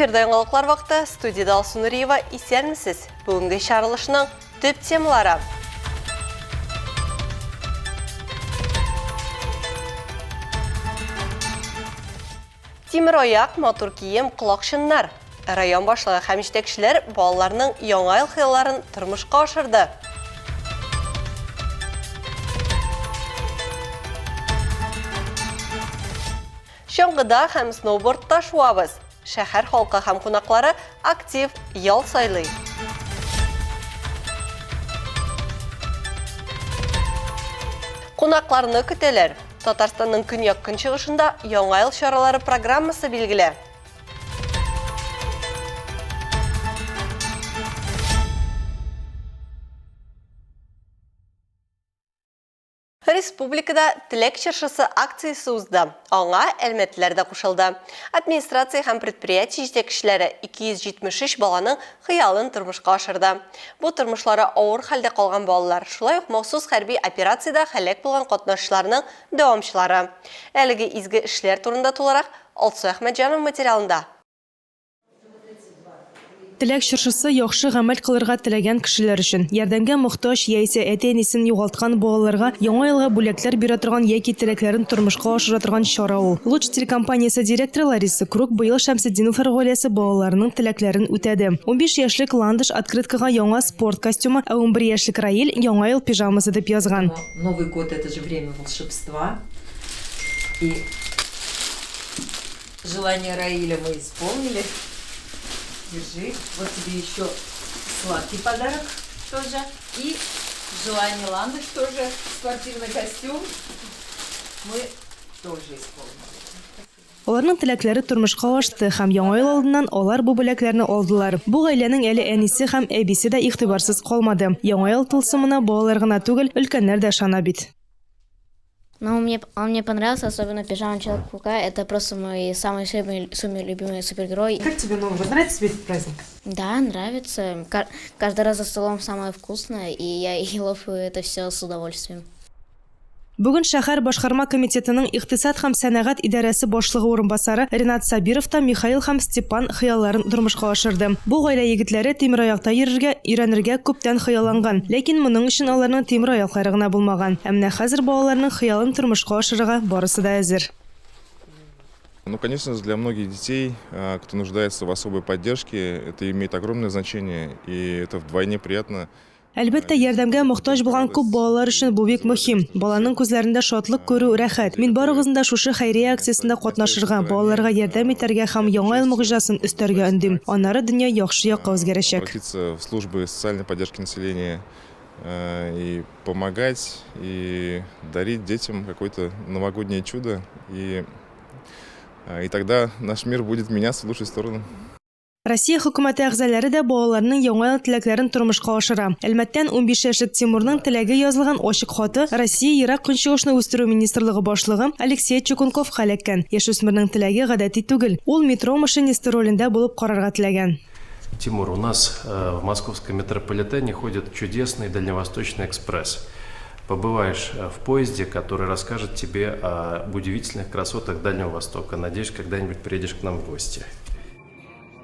Эфирда яңалыклар вакыты, студиядә Алсу Нуриева. Исәнмесез! Бүгенге чыгарылышның төп темалары. Тимер аяк, матур кием, колакчыннар. Район башлыгы һәм җитәкчеләр балаларның яңа ел хыялларын тормышка ашырды. Чаңгыда һәм сноубордта шуабыз. Шәһәр халкы һәм кунаклары актив ял сайлый. Кунакларны көтәләр. Татарстанның көньяк-көнчыгышында Яңа ел чаралары программасы билгеле. Республикада Теләк чыршысы акциясе узды. Аңа әлмәтлеләр дә кушылды. Администрация һәм предприятие җитәкчеләре 273 баланың хыялын тормышка ашырды. Бу тормышлары авыр хәлдә калган балалар, шулай ук махсус хәрби операциядә һәлак булган катнашчыларның дәвамчылары. Әлеге изге эшләр турында тулырак Алсу Әхмәтҗанова материалында. Теләк чыршысы яхшы гамәл кылырга теләгән кешеләр өчен. Ярдәмгә мохтаҗ яисә әти-әнисен югалткан балаларга Яңа елга бүләкләр бирә торган яки теләкләрен тормышка ашыра торган чара ул. Луч телекомпаниясе директоры Лариса Круг быел Шәмсетдиновлар гаиләсе балаларының теләкләрен үтәде. 15 яшьлек Ландыш открыткага яңа спорт костюмы, ә 11 яшьлек Раил Яңа ел пижамасы дип язган. Новый год, это же время волшебства. И Желание Раиля мы исполнили. Держи. Вот тебе еще сладкий подарок тоже. И желание Ландыш тоже, спортивный костюм, мы тоже исполнили. Аларның теләкләре тормышка ашты һәм Яңа ел алдыннан алар бу бүләкләрне алдылар. Бу гаиләнең әле әнисе һәм әбисе дә игътибарсыз калмады. Яңа ел тылсымына балалар гына түгел, өлкәннәр дә ышана бит. Ну, мне, он мне понравился, особенно пижама Человека-паука. Это просто мой самый самый, самый любимый супергерой. Как тебе Новый год? Нравится тебе этот праздник? Да, нравится. Каждый раз за столом самое вкусное, и я и ловлю это все с удовольствием. Бүген шәһәр башкарма комитетының икътисад һәм сәнәгать идарәсе башлыгы урынбасары Ренат Сабиров та Михаил һәм Степан хыялларын тормышка ашырды. Бу гаилә егетләре тимераякта йөрергә өйрәнергә күптән хыялланган, ләкин моның өчен аларның тимераяклары гына булмаган. Ә менә хәзер балаларның хыялын тормышка ашырырга барысы да әзер. Ну, конечно же, для многих детей, кто нуждается в особой поддержке, это имеет огромное значение, и это вдвойне приятно. Әлбәттә, ярдәмгә мохтаҗ булган күп балалар өчен бу бик мөһим. Баланың күзләрендә шатлык күрү рәхәт. Мин барыгызны да шушы хәйрия акциясендә катнашырга, балаларга ярдәм итәргә һәм Яңа ел могҗизасын өстәргә өндим. Аннары дөнья яхшы якка үзгәрәчәк. Обратиться в службы социальной поддержки населения и помогать, и дарить детям какое-то новогоднее чудо, и и тогда наш мир будет меняться в лучшую сторону. Россия хөкүмәте әгъзаләре дә балаларның Яңа ел теләкләрен тормышка ашыра. Әлмәттән 15 яшьлек Тимурның теләге язылган ачык хаты Россия Ерак Көнчыгышны үстерү министрлыгы башлыгы Алексей Чекунковка эләккән. Яшүсмернең теләге гадәти түгел. Ул метро машинисты ролендә булып карарга теләгән. Тимур, у нас в московском метрополитене ходит чудесный Дальневосточный экспресс. Побываешь в поезде, который расскажет тебе об удивительных красотах Дальнего Востока. Надеюсь, когда-нибудь приедешь к нам в гости.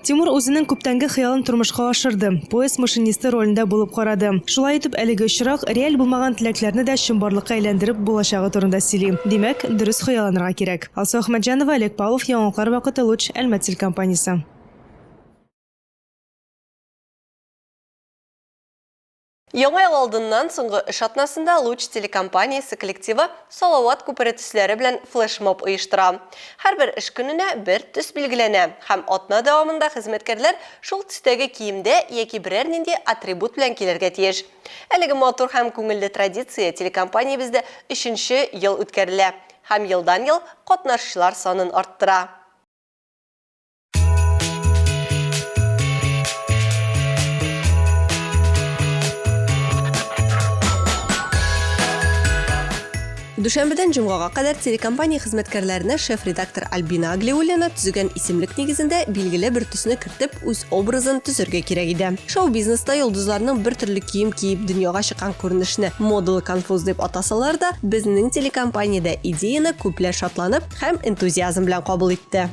Тимур үзенең күптәнге хыялын тормышка ашырды, поезд машинисты ролендә булып карады. Шулай итеп, әлеге очрак реаль булмаган теләкләрне дә чынбарлыкка әйләндереп булачагы турында сөйли. Димәк, дөрес хыялланырга кирәк. Алсу Әхмәтҗанова, Олег Павлов, Яңалыклар вакыты, Луч, Әлмәт телекомпаниясе. Яңа ел алдыннан соңгы эш атнасында Луч телекомпаниясе коллективы Салават күпере төсләре белән флешмоб оештыра. Һәрбер эш көненә бер төс билгеләнә һәм атна дәвамында хезмәткәрләр шул төстәге киемдә яки берәр нинди атрибут белән килергә тиеш. Әлеге матур һәм күңелле традиция телекомпаниябездә өченче ел үткәрелә һәм елдан-ел катнашучылар санын арттыра. Дүшәмбедән җомгага кадәр телекомпания хезмәткәрләренә шеф-редактор Альбина Аглиуллина төзегән исемлек нигезендә билгеле бер төсне кертеп, үз образын төзергә кирәк иде. Шоу-бизнеста йолдызларның бер төрле кием киеп дөньяга чыккан күренешне модалы конфуз дип атасалар да, безнең телекомпаниядә идеяне күпләр шатланып һәм энтузиазм белән кабул итте.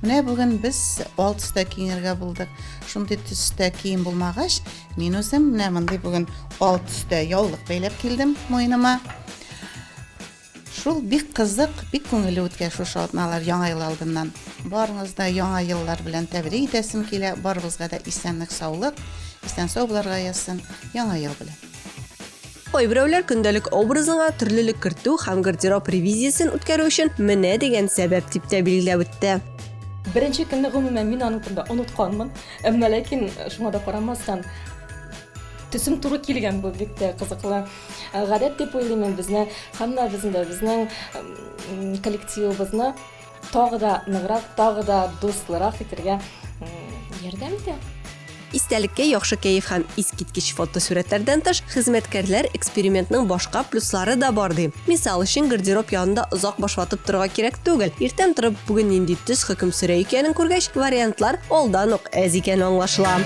Менә бүген без ал төстә киенергә булдык. Шундый төстә кием булмагач, мин үзем менә мондый бүген ал төстә яулык бәйләп килдем муеныма. Шул бик кызык, бик күңелле үткән шушы атналар Яңа ел алдыннан. Барыгыз да Яңа еллар белән тәбрик итәсем килә, барыбызга да исәнлек-саулык, исән-сау булырга язсын, Яңа ел белән. Кайберәүләр көндәлек образыңа төрлелек кертү һәм гардероб ревизиясен үткәрү өчен менә дигән сәбәп дип тә билгеләп үтте. Беренче көнне гомумән мин аның турында онытканмын. Әмма ләкин шуңа да карамастан төсем туры килгән, бу бик тә кызыклы гадәт дип уйлыйм мин, безне һәммәбезне дә, безнең коллективыбызны тагы да ныграк, тагы да дуслырак итәргә ярдәм итә. Истәлеккә яхшы кәеф һәм искиткеч фотосурәтләрдән тыш, хезмәткәрләр экспериментның башка плюслары да бар ди. Мисал өчен, гардероб янында озак баш ватып торырга кирәк түгел. Иртән торып, бүген нинди төс хөкем сөрә икәнен күргәч, вариантлар алдан ук әз икәне аңлашыла.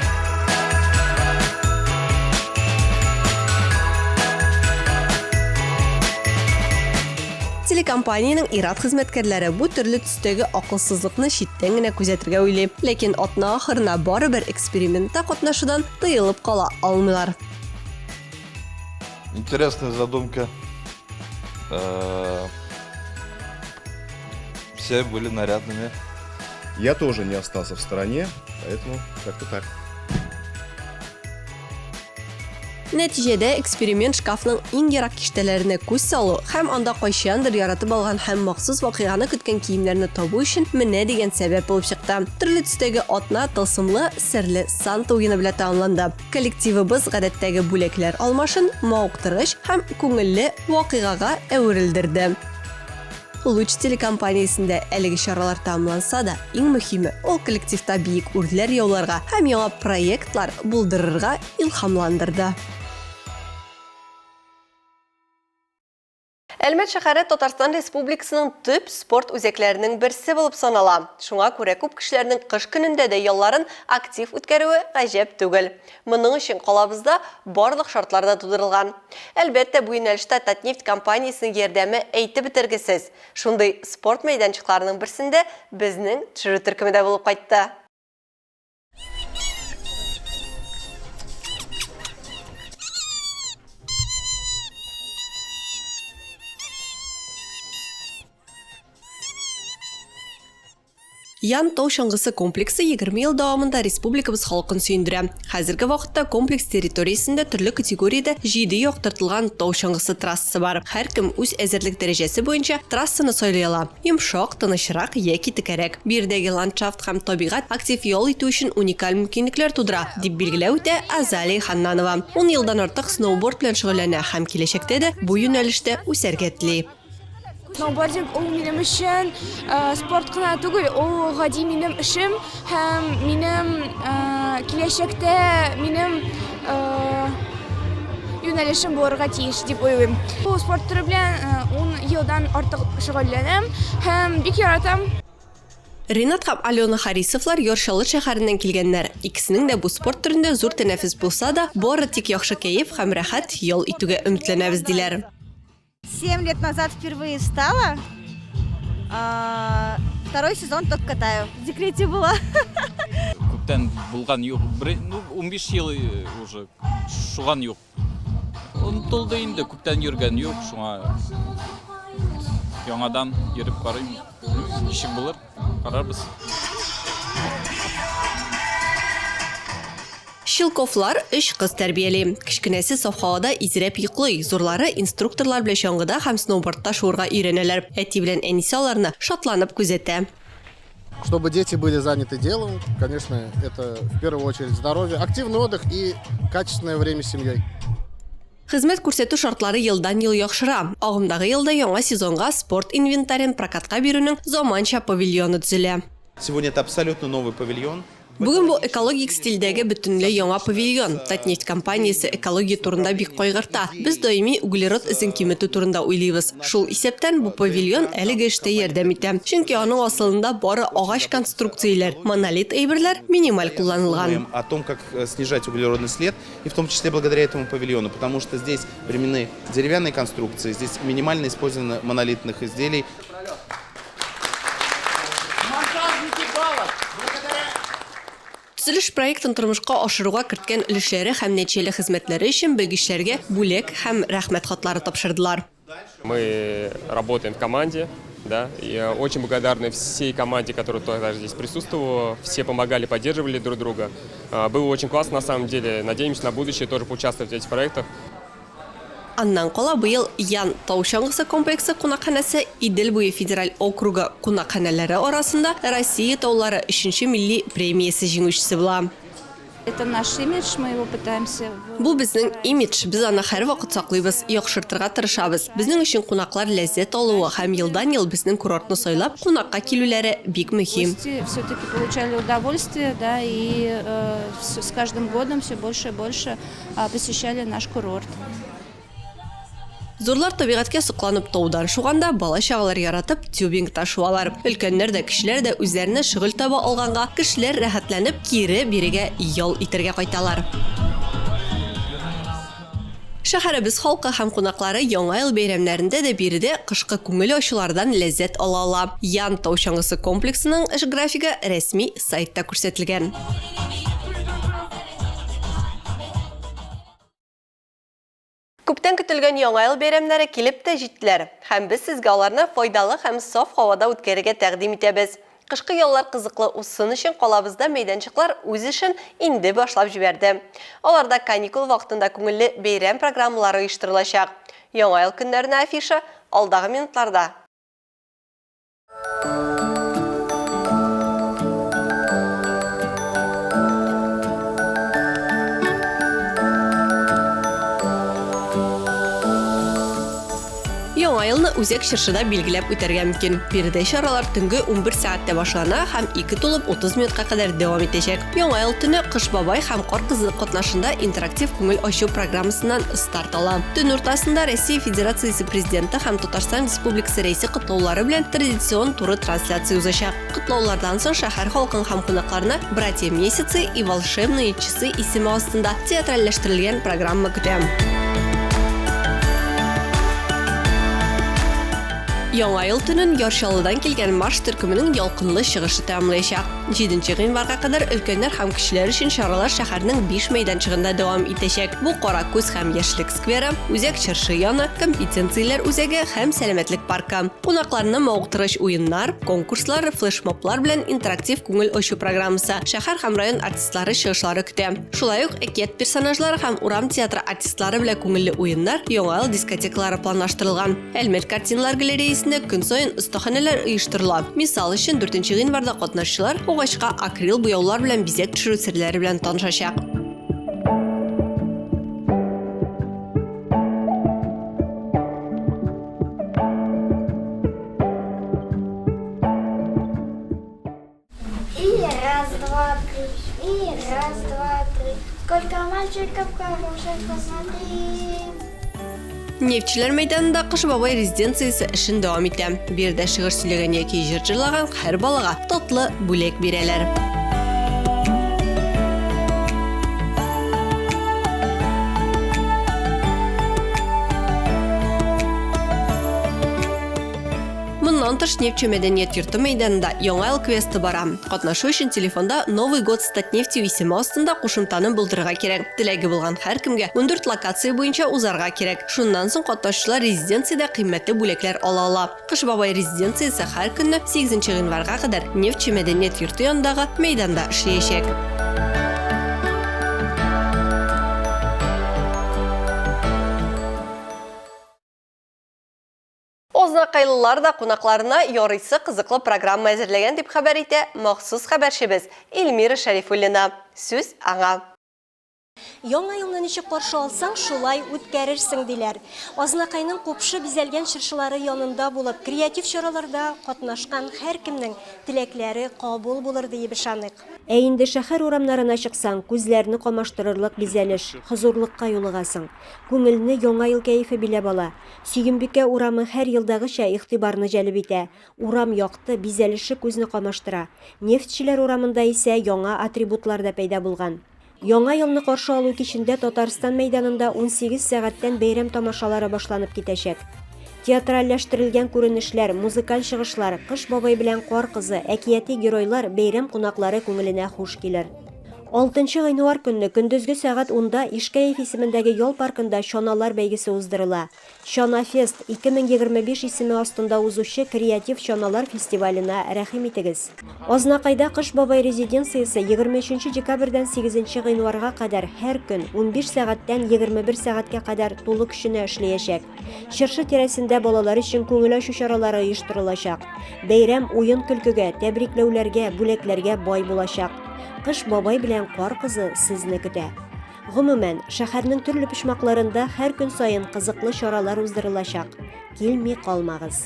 Телекомпаниянең ир-ат хезмәткәрләре бу төрле төстәге акылсызлыкны читтән генә күзәтергә уйлый. Ләкин атна ахырына барыбер экспериментта катнашудан тыелып кала алмыйлар. Интересная задумка. Все были нарядными. Я тоже не остался в стороне, поэтому как-то так. Нәтиҗәдә, эксперимент шкафның иң ерак киштәләренә күз салу һәм анда кайчандыр яратып алган һәм махсус вакыйганы көткән киемнәрне табу өчен менә дигән сәбәп булып чыкты. Төрле төстәге атна тылсымлы, серле Санта уены белән тәмамланды. Коллективыбыз гадәттәге бүләкләр алмашын мавыктыргыч һәм күңелле вакыйгага әверелдерде. Луч телекомпаниясендә әлеге чаралар тәмамланса да, иң мөһиме, ул коллективта биек үрләр яуларга һәм яңа проектлар булдырырга илһамландырды. Әлмәт шәһәре Татарстан Республикасының төп спорт үзәкләренең берсе булып санала. Шуңа күрә күп кешеләрнең кыш көнендә дә ялларын актив үткәрүе гаҗәп түгел. Моның өчен калабызда барлык шартлар да тудырылган. Әлбәттә, бу юнәлештә Татнефть компаниясенең ярдәме әйтеп бетергесез. Шундый спорт мәйданчыкларының берсендә безнең төшерү төркеме дә булып кайтты. Ян тау чаңгысы комплексы 20 ел дәвамында республикабыз халкын сөендерә. Хәзерге вакытта комплекс территориясендә төрле категориядә җиде яктыртылган тау чаңгысы трассасы бар. Һәркем үз әзерлек дәрәҗәсе буенча трассаны сайлый ала, йомшак, тынычрак яки текәрәк. Биредәге ландшафт һәм табигать актив ял итү өчен уникаль мөмкинлекләр тудыра, дип билгеләп үтә Азалия Ханнанова. Ун елдан артык сноуборд белән шөгыльләнә һәм киләчәктә дә бу юнәлештә үсәргә тели. Сноубординг ул минем өчен э, спорт кына түгел, ул гади минем эшем һәм минем э, киләчәктә минем э, юнәлешем булырга тиеш дип уйлыйм. Бу спорт төре белән 10 елдан артык шөгыльләнәм һәм бик яратам. Ринат һәм Алена Харисовлар Яр Чаллы шәһәреннән килгәннәр. Икесенең дә бу спорт төрендә зур тәнәфес булса да, бары тик яхшы кәеф һәм рәхәт ял итүгә өметләнәбез, диләр. Семь лет назад впервые стала. А, второй сезон только катаю. В декрете была. Күптән булган юк. Бер, ну, 15 ел э, уже шуган юк. Онытылды инде, күптән йөргән юк, шуңа яңадан йөреп карыйм. Ничек булыр, карарбыз. Щелковлар өч кыз тәрбияли. Кечкенәсе саф һавада изрәп йоклый, зурлары инструкторлар белән чаңгыда һәм сноубордта шуырга өйрәнәләр. Әти белән әнисе аларны шатланып күзәтә. Чтобы дети были заняты делом, конечно, это в первую очередь здоровье, активный отдых и качественное время с семьей. Хезмәт күрсәтү шартлары елдан-ел яхшыра. Агымдагы елда яңа сезонга спорт инвентарен прокатка бирүнең заманча павильоны төзелә. Сегодня это абсолютно новый павильон. Бүген бу экологик стильдәге бөтенләй яңа павильон. Татнефть компаниясе экология турында бик кайгырта. Без даими углерод эзен киметү турында уйлыйбыз. Шул исәптән бу павильон әлеге эштә ярдәм итә. Чөнки аның асылында бары агач конструкцияләр, монолит әйберләр минималь кулланылган. О том, как э, снижать углеродный след, и в том числе благодаря этому павильону, потому что здесь применены деревянные конструкции, здесь минимально использовано монолитных изделий. Төзелеш проектын тормышка ашыруга керткән өлешләре һәм нәтиҗәле хезмәтләре өчен белгечләргә бүләк һәм рәхмәт хатлары тапшырдылар. Мы работаем в команде, да, и очень благодарны всей команде, которая тогда здесь присутствовала, все помогали, поддерживали друг друга. Было очень классно на самом деле, надеемся на будущее тоже поучаствовать в этих проектах. Аннан кала быел Ян тау чаңгысы комплексы кунакханәсе Идел буе федераль округы кунакханәләре арасында Россия таулары өченче милли премиясе җиңүчесе була. Это наш имидж, мы его пытаемся. Бу безнең имидж, без аны һәрвакыт саклыйбыз, яхшыртырга тырышабыз. Безнең өчен кунаклар ләззәт алуы һәм елдан-ел безнең курортны сайлап, кунакка килүләре бик мөһим. Гости все-таки получали удовольствие, да, и с каждым годом все больше и больше посещали наш курорт. Зурлар табигатькә сокланып таудан шуганда, бала-чагалар яратып тюбингта шуалар. Өлкәннәр дә, кечеләр дә үзләренә шөгыль таба алганга, кешеләр рәхәтләнеп кире бирегә ял итәргә кайталар. Шәһәребез халкы һәм кунаклары Яңа ел бәйрәмнәрендә дә биредә кышкы күңел ачулардан ләззәт ала ала. Ян тау чаңгысы комплексының эш графигы рәсми сайтта күрсәтелгән. Күптән көтелгән Яңа ел бәйрәмнәре килеп тә җиттеләр. Һәм без сезгә аларны файдалы һәм саф һавада үткәрергә тәкъдим итәбез. Кышкы яллар кызыклы узсын өчен калабызда мәйданчыклар үз эшен инде башлап җибәрде. Аларда каникул вакытында күңелле бәйрәм программалары оештырылачак. Яңа ел көннәренә афиша алдагы минутларда. Яңа елны үзәк чыршыда билгеләп үтәргә мөмкин. Биредә чаралар төнге 11 сәгатьтә башлана һәм 2 тулып 30 минутка кадәр дәвам итәчәк. Яңа ел төне Кыш бабай һәм Кар кызы катнашында интерактив күңел ачу программасыннан старт ала. Төн уртасында Россия Федерациясе Президенты һәм Татарстан Республикасы Рәисе котлаулары белән традицион туры трансляция узачак. Котлаулардан соң шәһәр халкын һәм кунакларны Братья месяцы и волшебные часы исеме астында театральләштерелгән программа көтә. Яңа ел төнен Яр Чаллыдан килгән марш төркеменең ялкынлы чыгышы тәмамлаячак. 7 гыйнварга кадәр өлкәннәр һәм кечеләр өчен чаралар шәһәрнең биш мәйданчыгында дәвам итәчәк. Бу Кара күз һәм Яшьлек скверы, Үзәк чыршы яны, компетенцияләр үзәге һәм Сәламәтлек паркы. Кунакларны мавыктыргыч уеннар, конкурслар, флешмоблар белән интерактив күңел ачу программасы, шәһәр һәм район артистлары чыгышлары көтә. Шулай ук әкият персонажлары һәм урам театры артистлары белән күңелле уеннар, Яңа ел дискотекалары планлаштырылган. Әлмәт картиналар галереясендә көн саен остаханәләр оештырыла. Мисал өчен, 4 гыйнварда катнашучылар агачка акрил буяулар белән бизәк төшерү серләре белән танышачак. И раз, два, три, и раз, два, три. Сколько мальчиков хороших, посмотри. Нефтьчеләр мәйданында Кыш бабай резиденциясе эшен дәвам итә. Биредә шигырь сөйләгән яки җыр җырлаган һәр балага татлы бүләк бирәләр. Моннан тыш, Нефтьче мәдәният йорты мәйданында Яңа ел квесты бара. Катнашу өчен телефонда Новый год с Татнефтью исеме астында кушымтаны булдырырга кирәк. Теләге булган һәркемгә 14 локация буенча узарга кирәк. Шуннан соң катнашучылар резиденциядә кыйммәтле бүләкләр ала ала. Кыш бабай резиденциясе һәр көнне 8 гыйнварга кадәр Нефтьче мәдәният йорты янындагы мәйданда эшләячәк. Азнакайлылар да кунакларына ярыйсы кызыклы программа әзерләгән, дип хәбәр итә махсус хәбәрчебез Эльмира Шәрифуллина. Сүз аңа. Яңа елны ничек каршы алсаң, шулай үткәрерсең, диләр. Азнакайның купшы бизәлгән чыршылары янында булып, креатив чараларда катнашкан һәркемнең теләкләре кабул булыр диеп ышаныйк. Ә инде шәһәр урамнарына чыксаң, күзләрне камаштырырлык бизәлеш, хозурлыкка юлыгасың. Күңелне Яңа ел кәефе биләп ала. Сөембикә урамы һәр елдагыча игътибарны җәлеп итә. Урам якты, бизәлеше күзне камаштыра. Нефтьчеләр урамында исә яңа атрибутлар да пәйда булган. Яңа елны каршы алу кичендә Татарстан мәйданында 18 сәгатьтән бәйрәм тамашалары башланып китәчәк. Театральләштерелгән күренешләр, музыкаль чыгышлар, Кыш бабай белән Кар кызы, әкияти геройлар бәйрәм кунаклары күңеленә хуш килер. Алтынчы гыйнвар көнне көндезге сәгать унда Ишкәев исемендәге ял паркында чаналар бәйгесе уздырыла. Чанафест, 2025 исеме астында узучы креатив чаналар фестиваленә рәхим итегез. Азнакайда Кыш бабай резиденциясе 23 декабрьдән 8 гыйнварга кадәр һәр көн 15 сәгатьтән 21 сәгатькә кадәр тулы көченә эшләячәк. Чыршы тирәсендә балалар өчен күңел ачу чаралары оештырылачак. Бәйрәм уен-көлкегә, тәбрикләүләргә, бүләкләргә бай булачак. Кыш бабай белән Кар кызы сезне көтә. Гомумән, шәһәрнең төрле почмакларында һәр көн саен кызыклы чаралар уздырылачак. Килми калмагыз.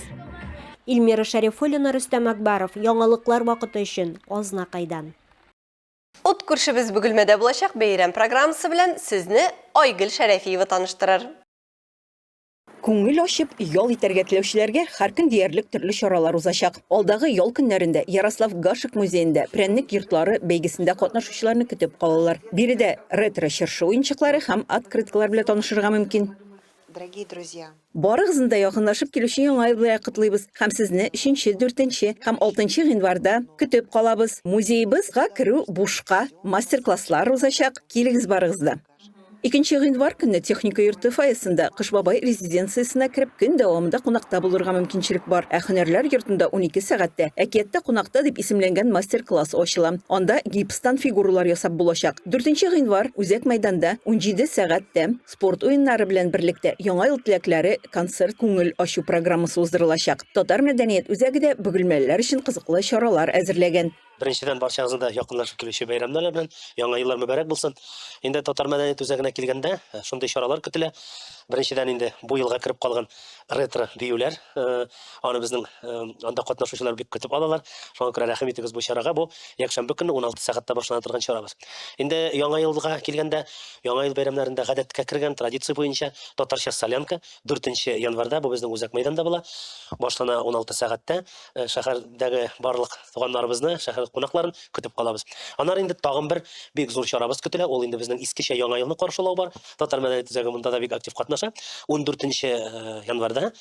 Илмира Шәрифуллина, Рөстәм Акбаров, Яңалыклар вакыты өчен, Азнакайдан. Ут күршебез Бөгелмәдә булачак бәйрәм программасы белән сезне Айгөл Шәрәфиева таныштырыр. Күңел ачып, ял итәргә теләүчеләргә һәр көн диярлек төрле чаралар узачак. Алдагы ял көннәрендә Ярослав Гашек музеенда Прәннек йортлары бәйгесендә катнашучыларны көтеп калалар. Биредә ретро чыршы уенчыклары һәм открыткалар белән танышырга мөмкин. Дорогие друзья! Барыгызны да якынлашып килүче Яңа ел белән котлыйбыз һәм сезне өченче, дүртенче һәм алтынчы гыйнварда көтеп калабыз. Музеебызга керү бушка, мастер-класслар узачак, килегез барыгыз да. Икенче гыйнвар көнне Техника йорты фойесында Кыш бабай резиденциясенә кереп, көн дәвамында кунакта булырга мөмкинчелек бар. Ә Һөнәрләр йортында 12 сәгатьтә Әкияттә кунакта дип исемләнгән мастер-класс ачыла. Анда гипстан фигуралар ясап булачак. Дүртенче гыйнвар Үзәк мәйданда 17 сәгатьтә спорт уеннары белән берлектә Яңа ел теләкләре концерт-күңел ачу программасы уздырылачак. Татар мәдәният үзәге дә бөгелмәлеләр өчен кызыклы чаралар әзерләгән. Беренчедән, барчагызны да якынлашып килүче бәйрәмнәр белән, Яңа еллар мөбарәк булсын. Инде Татар мәдәният үзәгенә килгәндә, э, шундый чаралар көтелә. Беренчедән инде бу елга кереп калган ретро биюләр, э, аны безнең э, анда катнашучылар бик көтеп алалар. Шуңа күрә рәхим итегез бу чарага. Бу якшәмбе көнне 16 сәгатьтә башлана торган чарабыз. Инде Яңа елга килгәндә, Яңа ел бәйрәмнәрендә гадәткә кергән традиция буенча татарча солянка 4 январьда бу безнең үзәк мәйданда була. Башлана 16 сәгатьтә. Шәһәрдәге барлык туганнарыбызны, шәһәр кунакларын көтеп калабыз. Аннары инде тагын бер бик зур чарабыз көтелә. Ул инде безнең искечә Яңа елны каршылау бар. Татар мәдәният үзәге монда да бик актив катнаша. 14 январьда,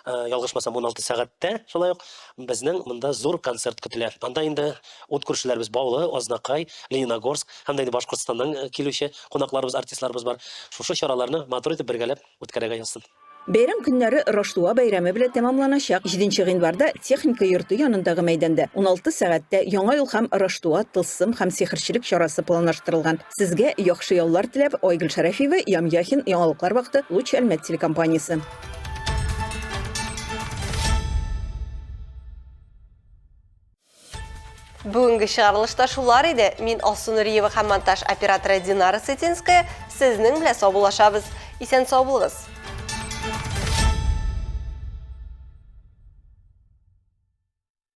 ялгышмасам, 16 сәгатьтә шулай ук безнең монда зур концерт көтелә. Анда инде ут күршеләребез Баулы, Азнакай, Лениногорск һәм дә инде Башкортстаннан килүче кунакларыбыз, артистларыбыз бар. Шушы чараларны матур итеп бергәләп үткәрергә язсын. Бәйрәм көннәре Раштуа бәйрәме белән тәмамланачак. Җиденче гыйнварда Техника йорты янындагы мәйданда 16 сәгатьтә Яңа ел һәм Раштуа тылсым һәм сихерчелек чарасы планлаштырылган. Сезгә яхшы яллар теләп, Айгөл Шәрәфиева, Ям Яхин, Яңалыклар вакыты, Луч Әлмәт телекомпаниясе. Бүгенге чыгарылышта шулар иде. Мин Алсу Нуриева һәм монтаж операторы Динара Сытинская сезнең белән саубуллашабыз. Исән сау булыгыз.